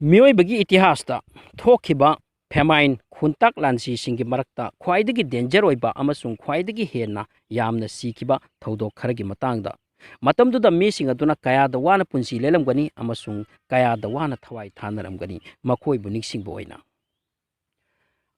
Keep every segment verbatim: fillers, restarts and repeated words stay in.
ꯃꯤꯑꯣꯏꯕꯒꯤ ꯏꯇꯤꯍꯥꯁꯇ ꯊꯣꯛꯈꯤꯕ ꯐꯦꯃꯥꯏꯟ, ꯈꯨꯟꯇꯥꯛ ꯂꯥꯟꯁꯤꯁꯤꯡꯒꯤ ꯃꯔꯛꯇ ꯈ꯭ꯋꯥꯏꯗꯒꯤ ꯗꯦꯟꯖꯔ ꯑꯣꯏꯕ ꯑꯃꯁꯨꯡ ꯈ꯭ꯋꯥꯏꯗꯒꯤ ꯍꯦꯟꯅ ꯌꯥꯝꯅ ꯁꯤꯈꯤꯕ ꯊꯧꯗꯣꯛ ꯈꯔꯒꯤ ꯃꯇꯥꯡꯗ, ꯃꯇꯝꯗꯨꯗ ꯃꯤꯁꯤꯡ ꯑꯗꯨꯅ ꯀꯌꯥꯗ ꯋꯥꯅ ꯄꯨꯟꯁꯤ ꯂꯦꯜꯂꯝꯒꯅꯤ ꯑꯃꯁꯨꯡ ꯀꯌꯥꯗ ꯋꯥꯅ ꯊꯋꯥꯏ ꯊꯥꯅꯔꯝꯒꯅꯤ, ꯃꯈꯣꯏꯕꯨ ꯅꯤꯡꯁꯤꯡꯕ ꯑꯣꯏꯅ꯫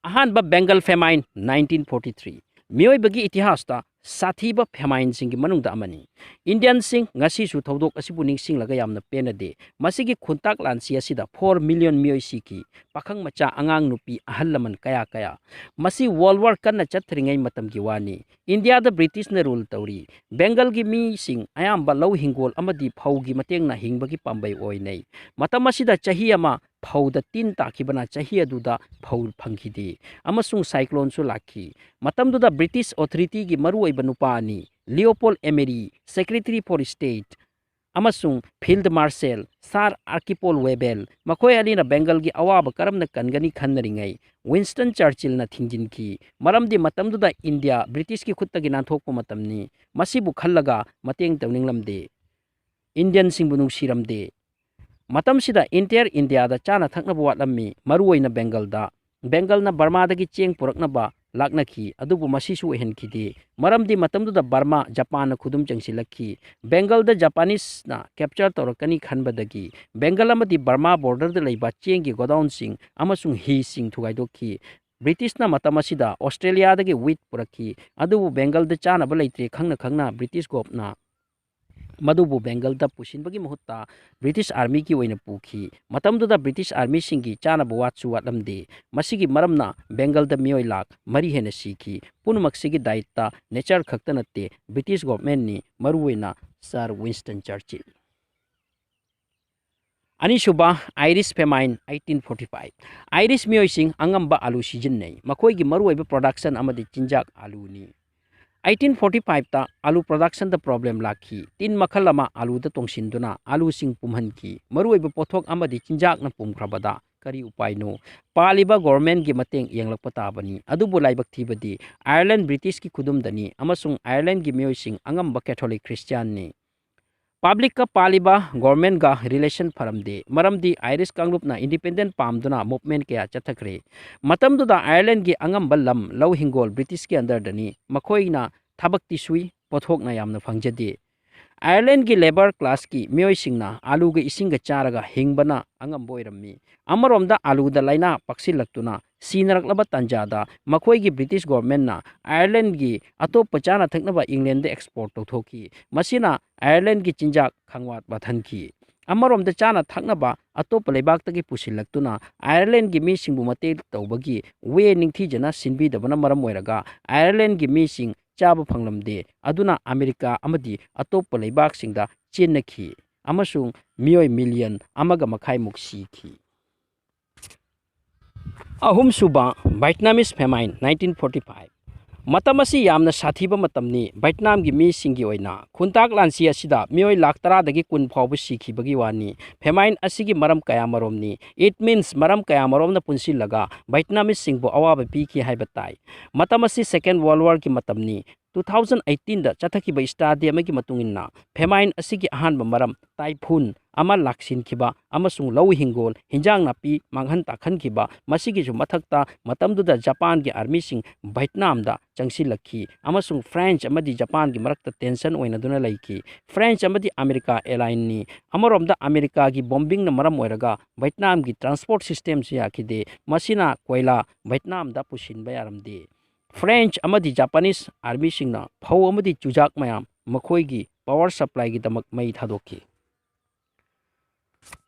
ꯑꯍꯥꯟꯕ, ꯕꯦꯡꯒꯜ ꯐꯦꯃꯥꯏꯟ, nineteen forty three, ꯃꯤꯑꯣꯏꯕꯒꯤ ꯏꯇꯤꯍꯥꯁꯇ ꯁꯥꯊꯤꯕ ꯐꯦꯃꯥꯏꯟꯁꯤꯡꯒꯤ ꯃꯅꯨꯡꯗ ꯑꯃꯅꯤ꯫ ꯏꯟꯗꯤꯌꯟꯁꯤꯡ ꯉꯁꯤꯁꯨ ꯊꯧꯗꯣꯛ ꯑꯁꯤꯕꯨ ꯅꯤꯡꯁꯤꯡꯂꯒ ꯌꯥꯝꯅ ꯄꯦꯟꯅꯗꯦ꯫ ꯃꯁꯤꯒꯤ ꯈꯨꯟꯇꯥꯛ ꯂꯥꯟꯁꯤ ꯑꯁꯤꯗ four million ꯃꯤꯑꯣꯏ ꯁꯤꯈꯤ, ꯄꯥꯈꯪ ꯃꯆꯥ, ꯑꯉꯥꯡ ꯅꯨꯄꯤ, ꯑꯍꯜ ꯂꯃꯟ ꯀꯌꯥ ꯀꯌꯥ꯫ ꯃꯁꯤ ꯋꯥꯔꯜ ꯋꯥꯔ ꯀꯟꯅ ꯆꯠꯊꯔꯤꯉꯩ ꯃꯇꯝꯒꯤ ꯋꯥꯅꯤ꯫ ꯏꯟꯗꯤꯌꯥꯗ ꯕ꯭ꯔꯤꯇꯤꯁꯅ ꯔꯨꯜ ꯇꯧꯔꯤ꯫ ꯕꯦꯡꯒꯜꯒꯤ ꯃꯤꯁꯤꯡ ꯑꯌꯥꯝꯕ ꯂꯧ ꯍꯤꯡꯒꯣꯜ ꯑꯃꯗꯤ ꯐꯧꯒꯤ ꯃꯇꯦꯡꯅ ꯍꯤꯡꯕꯒꯤ ꯄꯥꯝꯕꯩ ꯑꯣꯏꯅꯩ꯫ ꯃꯇꯝ ꯑꯁꯤꯗ ꯆꯍꯤ ꯑꯃ ꯐꯧꯗ ꯇꯤꯟ ꯇꯥꯈꯤꯕꯅ ꯆꯍꯤ ꯑꯗꯨꯗ ꯐꯧ ꯐꯪꯈꯤꯗꯦ, ꯑꯃꯁꯨꯡ ꯁꯥꯏꯀ꯭ꯂꯣꯟꯁꯨ ꯂꯥꯛꯈꯤ꯫ ꯃꯇꯝꯗꯨꯗ ꯕ꯭ꯔꯤꯇꯤꯁ ꯑꯣꯊꯣꯔꯤꯇꯤꯒꯤ ꯃꯔꯨꯑꯣꯏꯕ ꯅꯨꯄꯥ ꯑꯅꯤ, ꯂꯤꯑꯣꯄꯣꯜ ꯑꯦꯃꯦꯔꯤ, Secretary for State, ꯑꯃꯁꯨꯡ ꯐꯤꯜꯗ ꯃꯥꯔꯁꯦꯜ ꯁꯥꯔ ꯑꯥꯔꯀꯤꯄꯣꯜ ꯋꯦꯕꯦꯜ, ꯃꯈꯣꯏ ꯑꯅꯤꯅ ꯕꯦꯡꯒꯜꯒꯤ ꯑꯋꯥꯕ ꯀꯔꯝꯅ ꯀꯟꯒꯅꯤ ꯈꯟꯅꯔꯤꯉꯩ, ꯋꯤꯟꯁꯇꯟ ꯆꯔꯆꯤꯜꯅ ꯊꯤꯡꯖꯤꯟꯈꯤ, ꯃꯔꯝꯗꯤ ꯃꯇꯝꯗꯨꯗ ꯏꯟꯗꯤꯌꯥ ꯕ꯭ꯔꯤꯇꯤꯁꯀꯤ ꯈꯨꯠꯇꯒꯤ ꯅꯥꯟꯊꯣꯛꯄ ꯃꯇꯝꯅꯤ꯫ ꯃꯁꯤꯕꯨ ꯈꯜꯂꯒ ꯃꯇꯦꯡ ꯇꯧꯅꯤꯡꯂꯝꯗꯦ, ꯏꯟꯗꯤꯌꯟꯁꯤꯡꯕꯨ ꯅꯨꯡꯁꯤꯔꯝꯗꯦ꯫ ꯃꯇꯝꯁꯤꯗ entire ꯏꯟꯗꯤꯌꯥꯗ ꯆꯥꯅ ꯊꯛꯅꯕ ꯋꯥꯠꯂꯝꯃꯤ, ꯃꯔꯨꯑꯣꯏꯅ ꯕꯦꯡꯒꯜꯗ꯫ ꯕꯦꯡꯒꯜꯅ ꯕꯔꯃꯥꯗꯒꯤ ꯆꯦꯡ ꯄꯨꯔꯛꯅꯕ ꯂꯥꯛꯅꯈꯤ, ꯑꯗꯨꯕꯨ ꯃꯁꯤꯁꯨ ꯑꯣꯏꯍꯟꯈꯤꯗꯦ, ꯃꯔꯝꯗꯤ ꯃꯇꯝꯗꯨꯗ ꯕꯔꯃꯥ ꯖꯄꯥꯟꯅ ꯈꯨꯗꯨꯝ ꯆꯪꯁꯤꯜꯂꯛꯈꯤ꯫ ꯕꯦꯡꯒꯜꯗ ꯖꯄꯥꯅꯤꯁꯅ ꯀꯦꯞꯆꯔ ꯇꯧꯔꯛꯀꯅꯤ ꯈꯟꯕꯗꯒꯤ ꯕꯦꯡꯒꯜ ꯑꯃꯗꯤ ꯕꯔꯃꯥ ꯕꯣꯔꯗꯔꯗ ꯂꯩꯕ ꯆꯦꯡꯒꯤ ꯒꯣꯗꯥꯎꯟꯁꯤꯡ ꯑꯃꯁꯨꯡ ꯍꯤꯁꯤꯡ ꯊꯨꯒꯥꯏꯗꯣꯛꯈꯤ꯫ ꯕ꯭ꯔꯤꯇꯤꯁꯅ ꯃꯇꯝ ꯑꯁꯤꯗ ꯑꯣꯁꯇ꯭ꯔꯦꯂꯤꯌꯥꯗꯒꯤ ꯋꯤꯠ ꯄꯨꯔꯛꯈꯤ, ꯑꯗꯨꯕꯨ ꯕꯦꯡꯒꯜꯗ ꯆꯥꯅꯕ ꯂꯩꯇ꯭ꯔꯦ ꯈꯪꯅ ꯈꯪꯅ ꯕ꯭ꯔꯤꯇꯤꯁ ꯒꯣꯞꯅ ꯃꯗꯨꯕꯨ ꯕꯦꯡꯒꯜꯗ ꯄꯨꯁꯤꯟꯕꯒꯤ ꯃꯍꯨꯠꯇ ꯕ꯭ꯔꯤꯇꯤꯁ ꯑꯥꯔꯃꯤꯒꯤ ꯑꯣꯏꯅ ꯄꯨꯈꯤ꯫ ꯃꯇꯝꯗꯨꯗ ꯕ꯭ꯔꯤꯇꯤꯁ ꯑꯥꯔꯃꯤꯁꯤꯡꯒꯤ ꯆꯥꯅꯕ ꯋꯥꯠꯁꯨ ꯋꯥꯠꯂꯝꯗꯦ꯫ ꯃꯁꯤꯒꯤ ꯃꯔꯝꯅ ꯕꯦꯡꯒꯜꯗ ꯃꯤꯑꯣꯏ ꯂꯥꯈ ꯃꯔꯤ ꯍꯦꯟꯅ ꯁꯤꯈꯤ꯫ ꯄꯨꯝꯅꯃꯛꯁꯤꯒꯤ ꯗꯥꯏꯇ ꯅꯦꯆꯔ ꯈꯛꯇ ꯅꯠꯇꯦ, ꯕ꯭ꯔꯤꯇꯤꯁ ꯒꯣꯚꯔꯟꯃꯦꯟꯠꯅꯤ, ꯃꯔꯨꯑꯣꯏꯅ ꯁꯥꯔ ꯋꯤꯟꯁꯇꯟ ꯆꯔꯆꯤꯜ꯫ ꯑꯅꯤꯁꯨꯕ, Irish famine, eighteen forty five꯫ Irish ꯃꯤꯑꯣꯏꯁꯤꯡ ꯑꯉꯝꯕ ꯑꯥꯂꯨ ꯁꯤꯖꯤꯟꯅꯩ꯫ ꯃꯈꯣꯏꯒꯤ ꯃꯔꯨꯑꯣꯏꯕ ꯄ꯭ꯔꯣꯗꯛꯁꯟ ꯑꯃꯗꯤ ꯆꯤꯟꯖꯥꯛ ꯑꯥꯂꯨꯅꯤ꯫ Eighteen forty five ꯇ ꯑꯥꯂꯨ ꯄ꯭ꯔꯣꯗꯛꯁꯟꯗ ꯄ꯭ꯔꯣꯕ꯭ꯂꯦꯝ ꯂꯥꯛꯈꯤ꯫ ꯇꯤꯟ ꯃꯈꯜ ꯑꯃ ꯑꯥꯂꯨꯗ ꯇꯣꯡꯁꯤꯟꯗꯨꯅ ꯑꯥꯂꯨꯁꯤꯡ ꯄꯨꯝꯍꯟꯈꯤ꯫ ꯃꯔꯨꯑꯣꯏꯕ ꯄꯣꯠꯊꯣꯛ ꯑꯃꯗꯤ ꯆꯤꯟꯖꯥꯛꯅ ꯄꯨꯝꯈ꯭ꯔꯕꯗ ꯀꯔꯤ ꯎꯄꯥꯏꯅꯣ? ꯄꯥꯜꯂꯤꯕ ꯒꯣꯔꯃꯦꯟꯒꯤ ꯃꯇꯦꯡ ꯌꯦꯡꯂꯛꯄ ꯇꯥꯕꯅꯤ꯫ ꯑꯗꯨꯕꯨ ꯂꯥꯏꯕꯛ ꯊꯤꯕꯗꯤ ꯑꯥꯌꯔꯂꯦꯟ ꯕ꯭ꯔꯤꯇꯤꯁꯀꯤ ꯈꯨꯗꯨꯝꯗꯅꯤ ꯑꯃꯁꯨꯡ ꯑꯥꯌꯔꯂꯦꯟꯒꯤ ꯃꯤꯑꯣꯏꯁꯤꯡ ꯑꯉꯝꯕ ꯀꯦꯊꯣꯂꯤꯛ ꯈ꯭ꯔꯤꯁꯇꯤꯌꯥꯟꯅꯤ꯫ Publicꯀ ꯄꯥꯜꯂꯤꯕ governmentꯒ relation ꯐꯔꯝꯗꯦ꯫ ꯃꯔꯝꯗꯤ Irish ꯀꯥꯡꯂꯨꯞꯅ independent ꯄꯥꯝꯗꯨꯅ movement ꯀꯌꯥ ꯆꯠꯊꯈ꯭ꯔꯦ꯫ ꯃꯇꯝꯗꯨꯗ Irelandꯒꯤ ꯑꯉꯝꯕ ꯂꯝ, ꯂꯧ ꯍꯤꯡꯒꯣꯜ Britishꯀꯤ underꯗꯅꯤ꯫ ꯃꯈꯣꯏꯅ ꯊꯕꯛꯇꯤ ꯁꯨꯏ, ꯄꯣꯠꯊꯣꯛꯅ ꯌꯥꯝꯅ ꯐꯪꯖꯗꯦ꯫ Irelandꯒꯤ labour classꯀꯤ ꯃꯤꯑꯣꯏꯁꯤꯡꯅ ꯑꯥꯂꯨꯒ ꯏꯁꯤꯡꯒ ꯆꯥꯔꯒ ꯍꯤꯡꯕꯅ ꯑꯉꯝꯕ ꯑꯣꯏꯔꯝꯃꯤ꯫ ꯑꯃꯔꯣꯝꯗ ꯑꯥꯂꯨꯗ ꯂꯥꯏꯅꯥ ꯄꯛꯁꯤꯜꯂꯛꯇꯨꯅ ꯁꯤꯅꯔꯛꯂꯕ ꯇꯥꯟꯖꯥꯗ ꯃꯈꯣꯏꯒꯤ British governmentꯅ Irelandꯒꯤ ꯑꯇꯣꯞꯄ ꯆꯥꯅ ꯊꯛꯅꯕ Englandꯗ export ꯇꯧꯊꯣꯛꯈꯤ꯫ ꯃꯁꯤꯅ Irelandꯒꯤ ꯆꯤꯟꯖꯥꯛ ꯈꯪꯋꯥꯠ ꯋꯥꯠꯍꯟꯈꯤ꯫ ꯑꯃꯔꯣꯝꯗ ꯆꯥꯅ ꯊꯛꯅꯕ ꯑꯇꯣꯞꯄ ꯂꯩꯕꯥꯛꯇꯒꯤ ꯄꯨꯁꯤꯜꯂꯛꯇꯨꯅ Irelandꯒꯤ ꯃꯤꯁꯤꯡꯕꯨ ꯃꯇꯦꯡ ꯇꯧꯕꯒꯤ way ꯅꯤꯡꯊꯤꯖꯅ ꯁꯤꯟꯕꯤꯗꯕꯅ ꯃꯔꯝ ꯑꯣꯏꯔꯒ Irelandꯒꯤ ꯃꯤꯁꯤꯡ ꯆꯥꯕ ꯐꯪꯂꯝꯗꯦ꯫ ꯑꯗꯨꯅ ꯑꯃꯦꯔꯤꯀꯥ ꯑꯃꯗꯤ ꯑꯇꯣꯞꯄ ꯂꯩꯕꯥꯛꯁꯤꯡꯗ ꯆꯦꯟꯅꯈꯤ ꯑꯃꯁꯨꯡ ꯃꯤꯑꯣꯏ million ꯑꯃꯒ ꯃꯈꯥꯏꯃꯨꯛ ꯁꯤꯈꯤ꯫ ꯑꯍꯨꯝꯁꯨꯕ, Vietnamese famine, nineteen forty five꯫ ꯃꯇꯝ ꯑꯁꯤ ꯌꯥꯝꯅ ꯁꯥꯊꯤꯕ ꯃꯇꯝꯅꯤ꯫ ꯚꯦꯠꯅꯥꯝꯒꯤ ꯃꯤꯁꯤꯡꯒꯤ ꯑꯣꯏꯅ ꯈꯨꯟꯇꯥꯛ ꯂꯥꯟꯁꯤ ꯑꯁꯤꯗ ꯃꯤꯑꯣꯏ ꯂꯥꯈ ꯇꯔꯥꯗꯒꯤ ꯀꯨꯟ ꯐꯥꯎꯕ ꯁꯤꯈꯤꯕꯒꯤ ꯋꯥꯅꯤ꯫ Famine ꯑꯁꯤꯒꯤ ꯃꯔꯝ ꯀꯌꯥꯃꯔꯣꯝꯅꯤ꯫ It means ꯃꯔꯝ ꯀꯌꯥꯃꯔꯣꯝꯅ ꯄꯨꯟꯁꯤꯜꯂꯒ Vietnamese ꯁꯤꯡꯕꯨ ꯑꯋꯥꯕ ꯄꯤꯈꯤ ꯍꯥꯏꯕ ꯇꯥꯏ꯫ ꯃꯇꯝ ꯑꯁꯤ Second World Warꯒꯤ ꯃꯇꯝꯅꯤ꯫ Two thousand eighteen ꯗ ꯆꯠꯊꯈꯤꯕ study ꯑꯃꯒꯤ ꯃꯇꯨꯡ ꯏꯟꯅ, famine ꯑꯁꯤꯒꯤ ꯑꯍꯥꯟꯕ ꯃꯔꯝ typhoon ꯑꯃ ꯂꯥꯛꯁꯤꯟꯈꯤꯕ ꯑꯃꯁꯨꯡ ꯂꯧ ꯍꯤꯡꯒꯣꯜ, ꯍꯤꯟꯖꯥꯡ ꯅꯥꯄꯤ ꯃꯥꯡꯍꯟ ꯇꯥꯛꯍꯟꯈꯤꯕ, ꯃꯁꯤꯒꯤꯁꯨ ꯃꯊꯛꯇ ꯃꯇꯝꯗꯨꯗ ꯖꯄꯥꯟꯒꯤ army ꯁꯤꯡ ꯚꯦꯠꯅꯥꯝꯗ ꯆꯪꯁꯤꯜꯂꯛꯈꯤ ꯑꯃꯁꯨꯡ French ꯑꯃꯗꯤ ꯖꯄꯥꯟꯒꯤ ꯃꯔꯛꯇ tension ꯑꯣꯏꯅꯗꯨꯅ ꯂꯩꯈꯤ꯫ French ꯑꯃꯗꯤ ꯑꯃꯦꯔꯤꯀꯥ ally ꯅꯤ꯫ ꯑꯃꯔꯣꯝꯗ ꯑꯃꯦꯔꯤꯀꯥꯒꯤ bombing ꯅ ꯃꯔꯝ ꯑꯣꯏꯔꯒ ꯚꯦꯠꯅꯥꯝꯒꯤ transport system ꯁꯨ ꯌꯥꯈꯤꯗꯦ꯫ ꯃꯁꯤꯅ ꯀꯣꯏꯂꯥ ꯚꯦꯠꯅꯥꯝꯗ ꯄꯨꯁꯤꯟꯕ ꯌꯥꯔꯝꯗꯦ꯫ French ꯑꯃꯗꯤ Japanese army ꯁꯤꯡꯅ ꯐꯧ ꯑꯃꯗꯤ ꯆꯨꯖꯥꯛ ꯃꯌꯥꯝ ꯃꯈꯣꯏꯒꯤ power supply ꯒꯤꯗꯃꯛ ꯃꯩ ꯊꯥꯗꯣꯛꯈꯤ꯫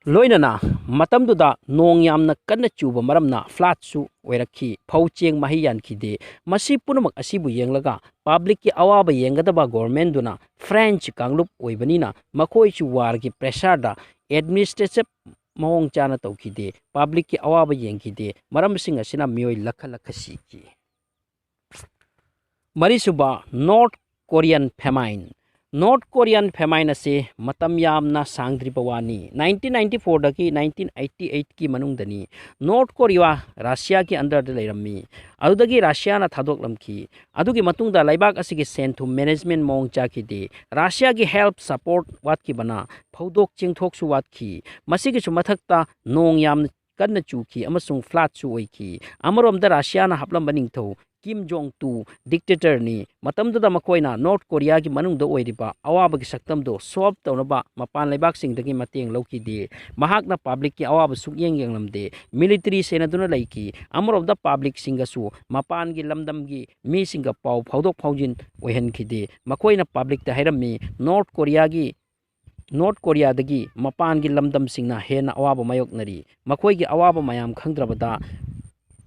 ꯂꯣꯏꯅꯅ ꯃꯇꯝꯗꯨꯗ ꯅꯣꯡ ꯌꯥꯝꯅ ꯀꯟꯅ ꯆꯨꯕ ꯃꯔꯝꯅ flood ꯁꯨ ꯑꯣꯏꯔꯛꯈꯤ꯫ ꯐꯧ ꯆꯦꯡ ꯃꯍꯩ ꯌꯥꯟꯈꯤꯗꯦ꯫ ꯃꯁꯤ ꯄꯨꯝꯅꯃꯛ ꯑꯁꯤꯕꯨ ꯌꯦꯡꯂꯒ public ꯀꯤ ꯑꯋꯥꯕ ꯌꯦꯡꯒꯗꯕ government ꯗꯨꯅ French ꯀꯥꯡꯂꯨꯞ ꯑꯣꯏꯕꯅꯤꯅ ꯃꯈꯣꯏꯁꯨ war ꯒꯤ pressure ꯗ administrative ꯃꯑꯣꯡ ꯆꯥꯅ ꯇꯧꯈꯤꯗꯦ꯫ Public ꯀꯤ ꯑꯋꯥꯕ ꯌꯦꯡꯈꯤꯗꯦ꯫ ꯃꯔꯝꯁꯤꯡ ꯑꯁꯤꯅ ꯃꯤꯑꯣꯏ ꯂꯈ ꯂꯈ ꯁꯤꯈꯤ꯫ ꯃꯔꯤꯁꯨꯕ, North Korean famine꯫ North Korean famine ꯑꯁꯤ ꯃꯇꯝ ꯌꯥꯝꯅ ꯁꯥꯡꯗ꯭ꯔꯤꯕ ꯋꯥꯅꯤ꯫ Nineteen ninety fourꯗꯒꯤ nineteen eighty eightꯀꯤ ꯃꯅꯨꯡꯗꯅꯤ꯫ North Korea ꯔꯁꯤꯌꯥꯒꯤ underꯗ ꯂꯩꯔꯝꯃꯤ꯫ ꯑꯗꯨꯗꯒꯤ ꯔꯁꯤꯌꯥꯅ ꯊꯥꯗꯣꯛꯂꯝꯈꯤ꯫ ꯑꯗꯨꯒꯤ ꯃꯇꯨꯡꯗ ꯂꯩꯕꯥꯛ ꯑꯁꯤꯒꯤ ꯁꯦꯟ ꯊꯨꯝ management ꯃꯑꯣꯡ ꯆꯥꯈꯤꯗꯦ꯫ ꯔꯁꯤꯌꯥꯒꯤ help support ꯋꯥꯠꯈꯤꯕꯅ ꯐꯧꯗꯣꯛ ꯆꯦꯡꯊꯣꯛꯁꯨ ꯋꯥꯠꯈꯤ꯫ ꯃꯁꯤꯒꯤꯁꯨ ꯃꯊꯛꯇ ꯅꯣꯡ ꯌꯥꯝꯅ ꯀꯟꯅ ꯆꯨꯈꯤ ꯑꯃꯁꯨꯡ floodꯁꯨ ꯑꯣꯏꯈꯤ꯫ ꯑꯃꯔꯣꯝꯗ ꯔꯁꯤꯌꯥꯅ ꯍꯥꯞꯂꯝꯕ ꯅꯤꯡꯊꯧ ꯀꯤꯝ ꯖꯣꯡ ꯇꯨ dictatorꯅꯤ꯫ ꯃꯇꯝꯗꯨꯗ ꯃꯈꯣꯏꯅ North Koreaꯒꯤ ꯃꯅꯨꯡꯗ ꯑꯣꯏꯔꯤꯕ ꯑꯋꯥꯕꯒꯤ ꯁꯛꯇꯝꯗꯨ solve ꯇꯧꯅꯕ ꯃꯄꯥꯟ ꯂꯩꯕꯥꯛꯁꯤꯡꯗꯒꯤ ꯃꯇꯦꯡ ꯂꯧꯈꯤꯗꯦ꯫ ꯃꯍꯥꯛꯅ publicꯀꯤ ꯑꯋꯥꯕ ꯁꯨꯛꯌꯦꯡ ꯌꯦꯡꯂꯝꯗꯦ꯫ Military ꯁꯦꯟꯅꯗꯨꯅ ꯂꯩꯈꯤ꯫ ꯑꯃꯔꯣꯝꯗ publicꯁꯤꯡꯒꯁꯨ ꯃꯄꯥꯟꯒꯤ ꯂꯝꯗꯝꯒꯤ ꯃꯤꯁꯤꯡꯒ ꯄꯥꯎ ꯐꯥꯎꯗꯣꯛ ꯐꯥꯎꯖꯤꯟ ꯑꯣꯏꯍꯟꯈꯤꯗꯦ꯫ ꯃꯈꯣꯏꯅ publicꯇ ꯍꯥꯏꯔꯝꯃꯤ, North Koreaꯒꯤ North Koreaꯗꯒꯤ ꯃꯄꯥꯟꯒꯤ ꯂꯝꯗꯝꯁꯤꯡꯅ ꯍꯦꯟꯅ ꯑꯋꯥꯕ ꯃꯥꯌꯣꯛꯅꯔꯤ꯫ ꯃꯈꯣꯏꯒꯤ ꯑꯋꯥꯕ ꯃꯌꯥꯝ ꯈꯪꯗ꯭ꯔꯕꯗ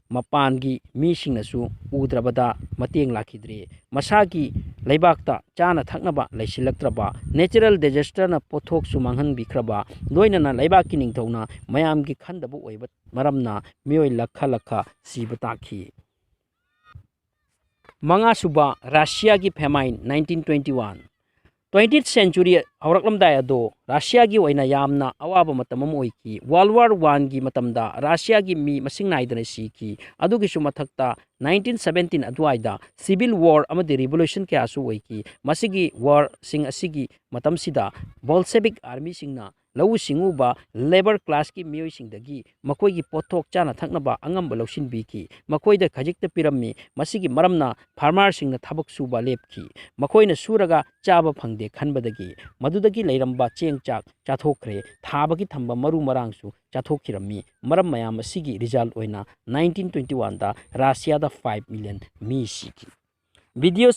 ꯃꯄꯥꯟꯒꯤ ꯃꯤꯁꯤꯡꯅꯁꯨ ꯎꯗ꯭ꯔꯕꯗ ꯃꯇꯦꯡ ꯂꯥꯛꯈꯤꯗ꯭ꯔꯦ꯫ ꯃꯁꯥꯒꯤ ꯂꯩꯕꯥꯛꯇ ꯆꯥꯅ ꯊꯛꯅꯕ ꯂꯩꯁꯤꯜꯂꯛꯇ꯭ꯔꯕ, natural disasterꯅ ꯄꯣꯠꯊꯣꯛꯁꯨ ꯃꯥꯡꯍꯟꯕꯤꯈ꯭ꯔꯕ, ꯂꯣꯏꯅꯅ ꯂꯩꯕꯥꯛꯀꯤ ꯅꯤꯡꯊꯧꯅ ꯃꯌꯥꯝꯒꯤ ꯈꯟꯗꯕ ꯑꯣꯏꯕ ꯃꯔꯝꯅ ꯃꯤꯑꯣꯏ ꯂꯈ ꯂꯈ ꯁꯤꯕ ꯇꯥꯈꯤ꯫ ꯃꯉꯥꯁꯨꯕ, ꯔꯁꯤꯌꯥꯒꯤ famine, nineteen twenty one꯫ Twentieth century ꯍꯧꯔꯛꯂꯝꯗꯥꯏ ꯑꯗꯣ ꯔꯁꯤꯌꯥꯒꯤ ꯑꯣꯏꯅ ꯌꯥꯝꯅ ꯑꯋꯥꯕ ꯃꯇꯝ ꯑꯃ ꯑꯣꯏꯈꯤ꯫ World War Oneꯒꯤ ꯃꯇꯝꯗ ꯔꯁꯤꯌꯥꯒꯤ ꯃꯤ ꯃꯁꯤꯡ ꯅꯥꯏꯗꯅ ꯁꯤꯈꯤ꯫ ꯑꯗꯨꯒꯤꯁꯨ ꯃꯊꯛꯇ nineteen seventeen ꯑꯗꯨꯋꯥꯏꯗ civil war ꯑꯃꯗꯤ revolution ꯀꯌꯥꯁꯨ ꯑꯣꯏꯈꯤ꯫ ꯃꯁꯤꯒꯤ warꯁꯤꯡ ꯑꯁꯤꯒꯤ ꯃꯇꯝꯁꯤꯗ Bolshevik armyꯁꯤꯡꯅ ꯂꯧꯎ ꯁꯤꯡꯎꯕ labour classꯀꯤ ꯃꯤꯑꯣꯏꯁꯤꯡꯗꯒꯤ ꯃꯈꯣꯏꯒꯤ ꯄꯣꯠꯊꯣꯛ ꯆꯥꯅ ꯊꯛꯅꯕ ꯑꯉꯝꯕ ꯂꯧꯁꯤꯟꯕꯤꯈꯤ꯫ ꯃꯈꯣꯏꯗ ꯈꯖꯤꯛꯇ ꯄꯤꯔꯝꯃꯤ꯫ ꯃꯁꯤꯒꯤ ꯃꯔꯝꯅ farmerꯁꯤꯡꯅ ꯊꯕꯛ ꯁꯨꯕ ꯂꯦꯞꯈꯤ꯫ ꯃꯈꯣꯏꯅ ꯁꯨꯔꯒ ꯆꯥꯕ ꯐꯪꯗꯦ ꯈꯟꯕꯗꯒꯤ ꯃꯗꯨꯗꯒꯤ ꯂꯩꯔꯝꯕ ꯆꯦꯡ ꯆꯥꯛ ꯆꯥꯊꯣꯛꯈ꯭ꯔꯦ꯫ ꯊꯥꯕꯒꯤ ꯊꯝꯕ ꯃꯔꯨ ꯃꯔꯥꯡꯁꯨ ꯆꯥꯊꯣꯛꯈꯤꯔꯝꯃꯤ꯫ ꯃꯔꯝ ꯃꯌꯥꯝ ꯑꯁꯤꯒꯤ result ꯑꯣꯏꯅ nineteen twenty oneꯗ ꯔꯁꯤꯌꯥꯗ five million ꯃꯤ ꯁꯤꯈꯤ꯫ Videoꯁꯤ